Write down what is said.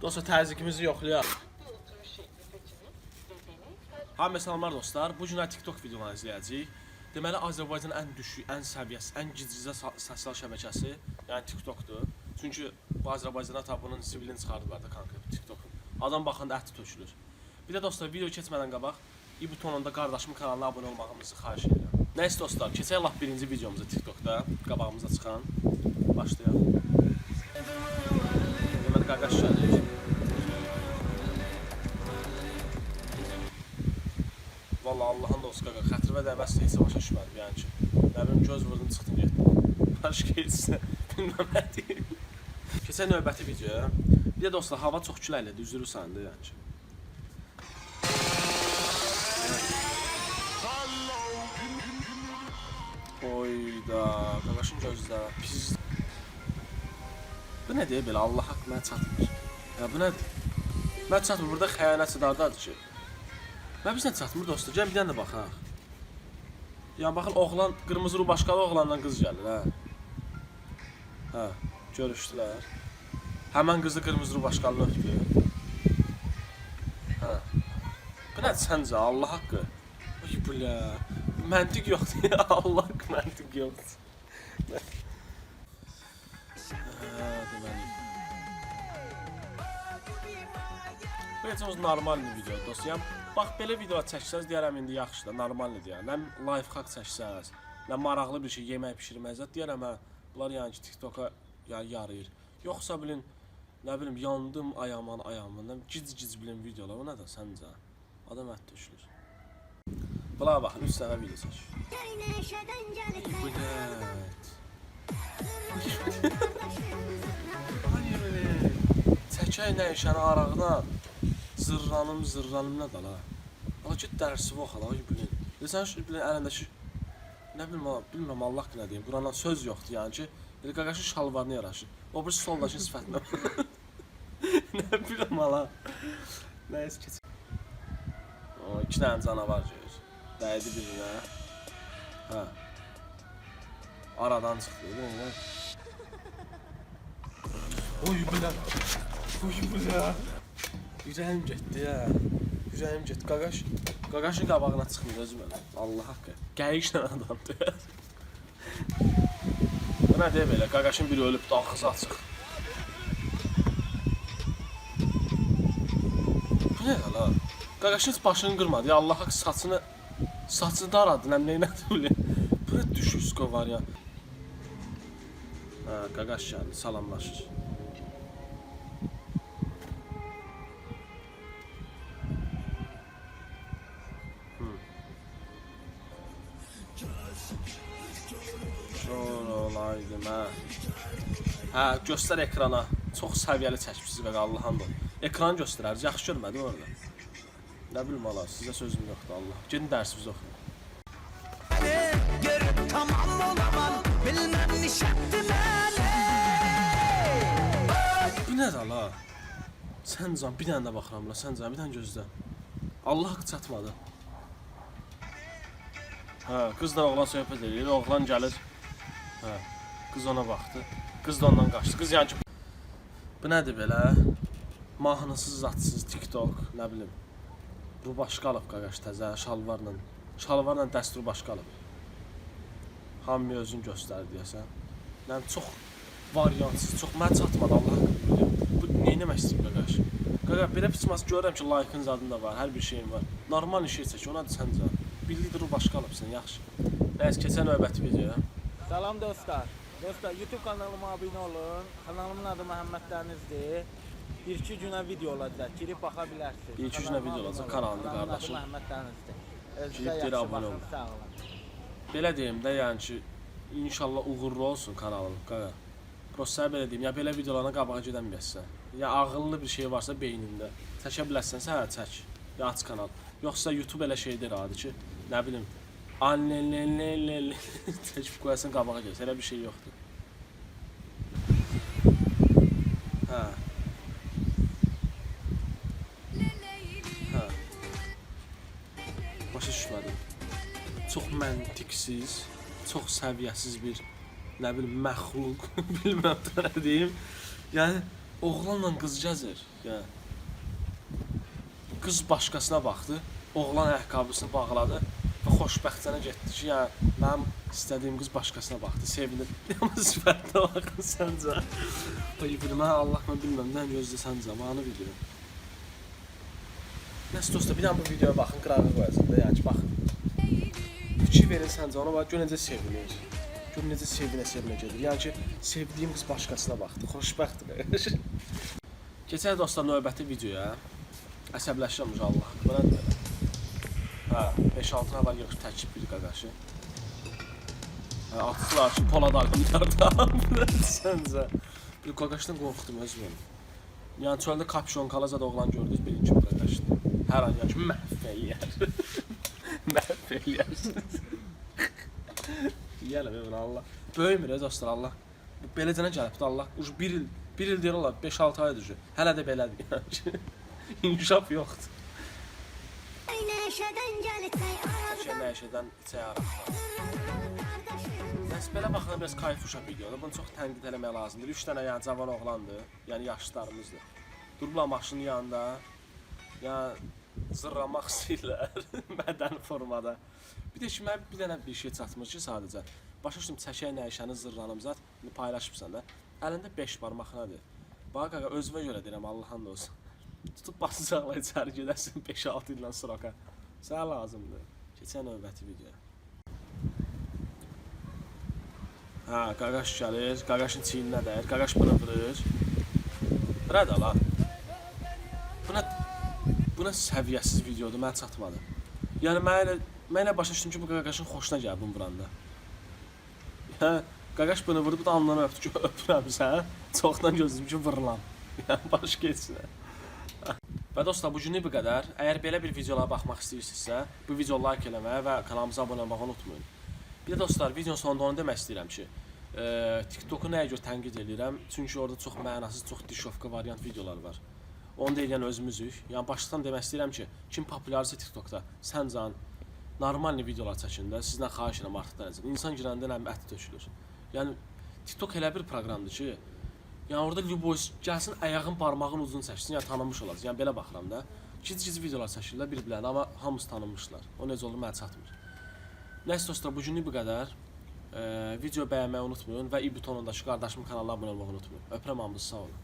Dostlar, təzyiqimizi yoxlayaq. Hamıya salamlar dostlar. Bu gün TikTok videolarını izləyəcəyik. Deməli Azərbaycanın ən düşük, ən səviyyəsiz, ən gizlicə sosial şəbəkəsi, yəni TikTokdur. Çünki bu Azərbaycanda ta bunun zibilini çıxardılar da konkret TikTokun. Adam baxanda əti tökülür. Bir də dostlar, video keçmədən qabaq i butonunda qardaşımın kanalına abunə olmağınızı xahiş edirəm. Nəysə dostlar, keçək lap birinci videomuza TikTokda qabağımıza çıxan. Başlayaq. Deməli qaqaş gəlir. Vallahi Allahın dostu qaqa, xətrimə dəyməzsə heç başa düşmədim yəni ki. Nə bilim göz vurdum çıxdım getdim. Başqa heç nə bilməm nə deyim. Keçək növbəti videoya. Bir də dostlar, hava çox küləklidir, üzülürsən də yəni ki. Oyda, qaqaşın gözləri pis. Bu nə deyə belə Allah haqqı mənə çatmır. Ya bu nədir? Mənə çatmır, burada xəyanətçi dardadır ki. Mən bizə çatmır dostlar. Gəlin bir dənə də baxaq. Yəni baxın oğlan qırmızı rubaşkalı oğlandan qız gəlir hə. Hə, görüşdülər. Həmən qızı qırmızı rubaşkalını öpdü. Hə. Bu nə səncə Allah haqqı? Ay bля. Məntiq yoxdur ya. Allah haqqı məntiq yoxdur. Hə, deməli. Bu heç olmasa normal bir video dost. Yəni bax belə video çəksəniz deyərəm indi yaxşıdır, normaldır yəni. Nə life hack çəksəniz, nə maraqlı bir şey yemək bişirmək zət deyərəm hə. Bunlar yəni ki TikToka yəni yarayır. Yoxsa bilin nə bilim yandım ayaman ayağımın, nə gic-gic bilin videolar. O nədir səncə? Adam ət tökülür. Buna baxın 3 dəfə video çək. Bilət. Ay belə. Çəkək nə işəni araqdan. Zırranım, zırranım nə la? Ala get dərsi oxu ala, ay bilin. Desən şu bilin əlindəki nə bilim, ala, bilmirəm Allah haqqı nə deyim. Qurandan söz yoxdur yəni ki, elə qaqaşın şalvarına yaraşır. O bir soldakı sifətinə. Nə bilim ala. Nəysə keç. O iki dənə canavar görür. Dəydi birinə. Hə. Aradan çıxdı, değil mi? Oy bilə. Oy bilə. Ürəyim getdi ya. Ürəyim getdi. Qaqaş, qaqaşın qabağına çıxmır özüm elə. Allah haqqı. Qəyiqlə adamdır. Bu nə deyə belə? Qaqaşın biri ölübdü, ağzı açıq. Bu nə la? Qaqaşın heç başını qırmadı. Ya Allah haqqı saçını daradı, nə nədi belə. Bu nə düşüsko var ya. Hə, qaqaş gəldi, salamlaşır. Kor olaydım hə. Hə, göstər ekrana. Çox səviyyəli çəkmisiniz qaqa Allahın da. Ekranı göstərər, yaxşı görmədim orada. Nə bilim ala, sizə sözüm yoxdur Allah. Gedin dərsinizi oxuyun. Görüp tamam olamam bilmem nişattı mene. Bu nədir ala? Sən can, bir dənə də baxıram la, sən can, bir dənə gözlə. Allah haqqı çatmadı. Hə, qızla oğlan söhbət eləyir, oğlan gəlir. Hə, qız ona baxdı. Qız da ondan qaçdı. Qız yəni ki, bu nədir belə? Mahnısız, zatsız TikTok, nə bilim. Rubaşka alıb qaqaş təzə, şalvarla. Şalvarla dəst rubaşka alıb. Hamıya özünü göstərir deyəsən. Nə bilim, çox variantsız, çox mənə çatmadı Allah haqqı bilirəm. Bu nə etmək istəyir qaqaş? Qaqa belə pismas görürəm ki, like-ın zadın da var, hər bir şeyin var. Normal işə çək, ona da sən can. Bildidir rubaşka alıbsan, yaxşı. Nəysə keçən növbəti videoya. Salam dostlar. Dostlar YouTube kanalıma abone olun. Kanalımın adı Məhəmməd Dənizdir. Bir iki günə video olacaq. Girib baxa bilərsiniz. Bir iki günə Kanalıma video abunə olacaq, olun. kanalında Kanalımın adı qardaşım. Məhəmməd Dənizdir. Özünüzə Girib deyir, yaxşı abunə baxın, olun. sağ olun. Belə deyim də, yəni ki, inşallah uğurlu olsun kanalın, qaqa. Prosta belə deyim, ya belə videolarına qabağa gedə bilməzsən. Ya ağıllı bir şey varsa beynində, çəkə bilərsənsə, hə çək. Ya aç kanal. Yoxsa YouTube elə şeydir adi ki, nə bilim, anne çəkib qoyasan qabağa gəlsən, elə bir şey yoxdur. Hə. Hə. Başa düşmədim. Çox məntiqsiz, çox səviyyəsiz bir nə bilim məxluq, bilmirəm də nə deyim. Yəni Oğlanla qız gəzir. Yəni qız başqasına baxdı, oğlan ayaqqabısını bağladı və xoşbəxtcənə getdi ki, yəni mənim istədiyim qız başqasına baxdı, sevinir. Amma sifətinə baxın səncə. Ay bilmə, Allah mən bilməm, nə gözlə səncə, manı video. Nəsə dostlar, bir dənə bu videoya baxın, qırağa qoyacağım da, yəni ki, baxın. Fikir verin səncə ona bax, gör necə sevinir. Gör necə sevinə-sevinə gedir. Yəni ki, sevdiyim qız başqasına baxdı, xoşbəxtdir. Keçək dostlar növbəti videoya. Əsəbləşirəm Allah. Bu nədir belə? Hə, 5-6 nəfər yığıb təkib bir qaqaşı. Hə, atdılar ki, Polad Alemdardan. Bu nədir səncə? Bir qaqaşdan qorxdum özüm. Yəni çöldə kapşon kalazad oğlan gördünüz, bilin ki, bu qaqaşdır. Hər an yəni ki, məhv eləyər. Məhv eləyərsiniz. Yiyələm evin Allah. Böyümür ey dostlar Allah. Bu Beləcənə gəlibdi Allah. Uj bir il, bir il deyir olar, 5-6 aydır ki. Hələ də belədir yəni ki. İnkişaf yoxdur. Neşeden gəlsək Şey, nəşədən içək araqlar. Nəsə belə baxanda biraz kayfuşa videodur. Bunu çox tənqid eləmək lazımdır. 3 dənə yəni cavan oğlandır, yəni yaşlılarımızdır. Durublar maşının yanında. Yəni zırramaq istəyirlər mədəni formada. Bir də ki, mənə bir dənə bir şey çatmır ki, sadəcə. Başa düşdüm, çəkək nəşəni zırranım zat, indi paylaşıbsan da. Əlində 5 barmaq nədir? Bax qaqa özümə görə deyirəm, Allahın da olsun. Tutub basacaqlar içəri gedərsin 5-6 ildən sroka. Sənə lazımdır. Keçən növbəti video. Hə, qaqaş gəlir, qaqaşın çiyninə dəyir, qaqaş bunu vurur. Bu nədir la? Bu nə bu nə səviyyəsiz videodur, mənə çatmadı. Yəni mən elə başa düşdüm ki, bu qaqaşın xoşuna gəldi bunu vuranda. Hə, qaqaş bunu vurdu, bu da alnından öpdü ki, öpürəm sən. Çoxdan gözlədim ki, vurulam. Yəni başqa heç nə. Və dostlar, bu günlük bu qədər. Əgər belə bir videolara baxmaq istəyirsinizsə, bu video like eləməyi və kanalımıza abunə olmağı unutmayın. Bir də dostlar, videonun sonunda onu demək istəyirəm ki, TikToku nəyə görə tənqid eləyirəm? Çünki orada çox mənasız, çox dişovka variant videolar var. Onu da eləyən özümüzük. Yəni başdan demək istəyirəm ki, kim populyarsa TikTokda, sən can normal videolar çəkin də, sizdən xahiş edirəm artıq dərəcədə. İnsan girəndə nə bilim ət tökülür. Yəni TikTok elə bir proqramdır ki, yəni orada lüboy gəlsin ayağın barmağın ucunu çəksin, yəni tanınmış olacaq. Yəni belə baxıram da. Gic-gic videolar çəkirlər bir-birlərinə, amma hamısı tanınmışlar. O necə olur mənə çatmır. Nəsə dostlar, bu günlük bu qədər. Video bəyənməyi unutmayın və i butonundakı qardaşımın kanalına abunə olmağı unutmayın. Öpürəm hamınızı, sağ olun.